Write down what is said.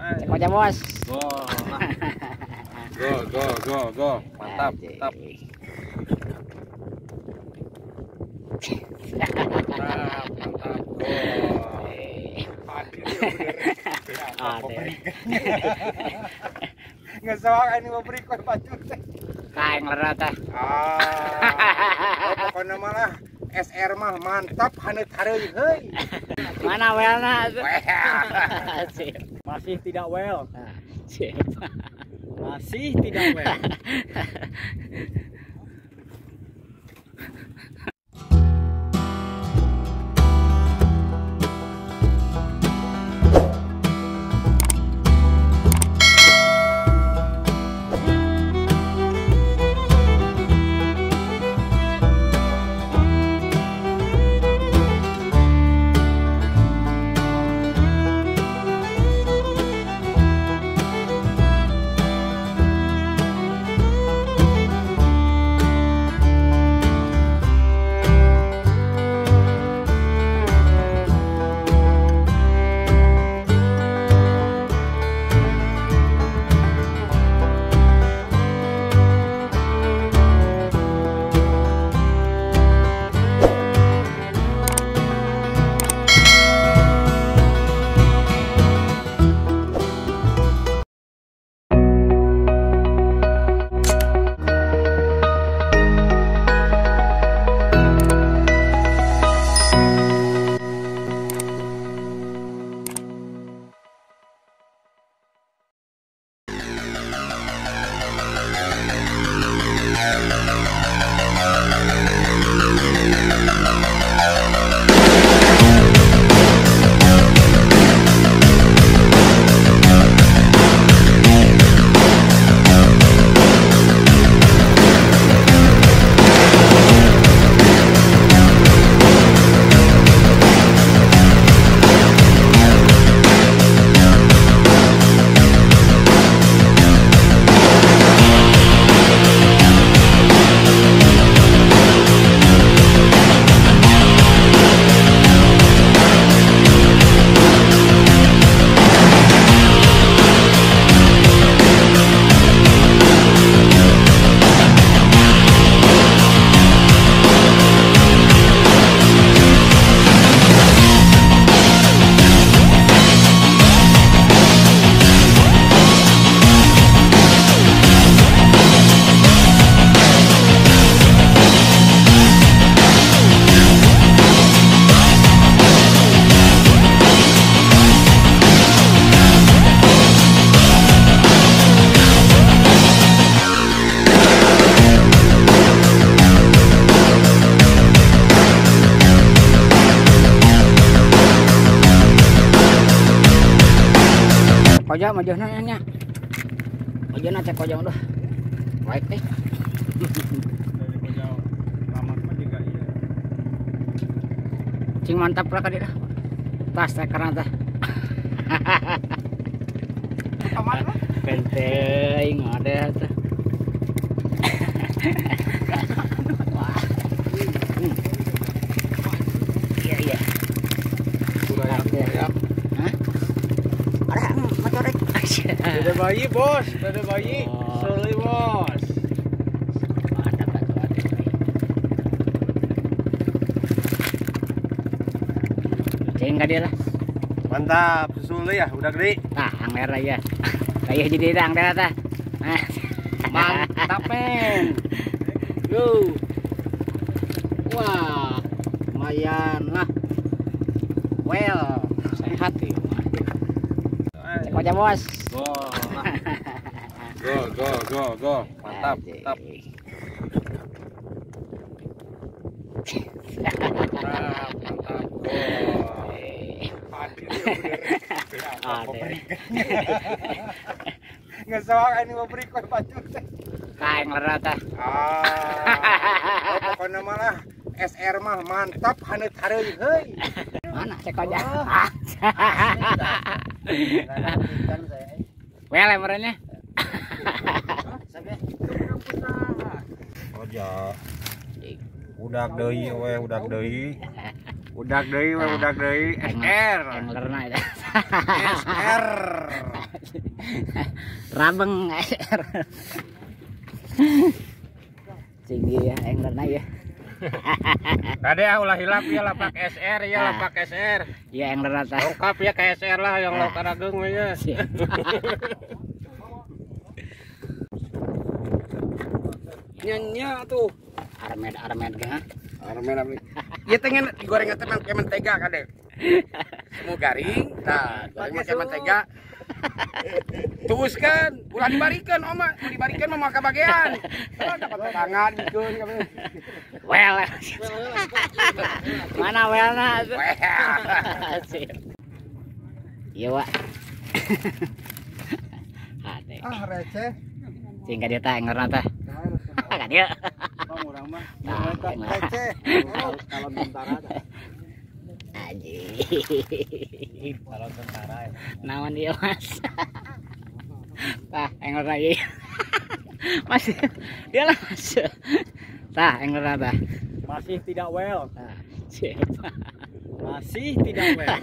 Cek aja bos. Go. Go go go go. Mantap, mantap. Mantap, mantap. Go. Nggak soal ini mau beri kue batu teh. Kayak ngerat teh. Ah, pokoknya malah SR mah mantap haneut hareuy heuy. Mana welna? Masih tidak well. Masih tidak well. Koja majeuhna nya. Majeuhna cek koja udah. Baik nih. Dari koja lamat mah juga iya. Cing mantap lah kadi dah. Tas teh karena teh. Penting ada teh. Wah. Iya iya. Kurang. Hah? Ada motorek. Ada bayi bos, ada bayi. Oh. Sorry bos. Mantap atuh atuh. Cing ka dia lah. Mantap, susul ya, udah gede. Tah, angler lah ya. Kayak jadi tah angler tah. Mantap men. Yo. Wah, lumayan lah. Well, sehat ya. Cek aja bos. Go. Go go go go. Mantap, mantap. Mantap, mantap. Go. Nggak soal ini mau beri kue batu teh. Kayak ngerat teh. Ah, pokoknya malah SR mah mantap haneut hareuy heuy. Mana cek aja. Well, emernya. Koja. Udak deui we, udak deui. Udak deui we, udak deui. SR. Anglerna eta. SR. Rabeng SR. Tinggi ya anglerna ya. Kade ah ulah hilap ya lapak SR ya lapak SR. Iya anglerna tah. Lengkap ya ke SR lah yang lauk karageung we nya. Nya tuh. Armed gah. Armed. Ieu teh ngen digoreng teh make mentega kade. Semua garing, tah goreng make mentega. Tuuskeun, ulah dibarikeun oma, mun dibarikeun mah moal kabagean. Dapat tangan bikeun kabeh. Well. Mana welna? Well. Iya, Wak. Hade. Ah receh. Sing ka dieu tah anglerna tah. Ka dieu. Urang mah receh. Kalau tentara tah. Aji. Kalau tentara ya. Naon ieu, Mas? Tah, anglerna ieu. Mas, dia lah, Mas. Tah, anglerna tah. Masih tidak well. Tah, siap. Masih tidak well.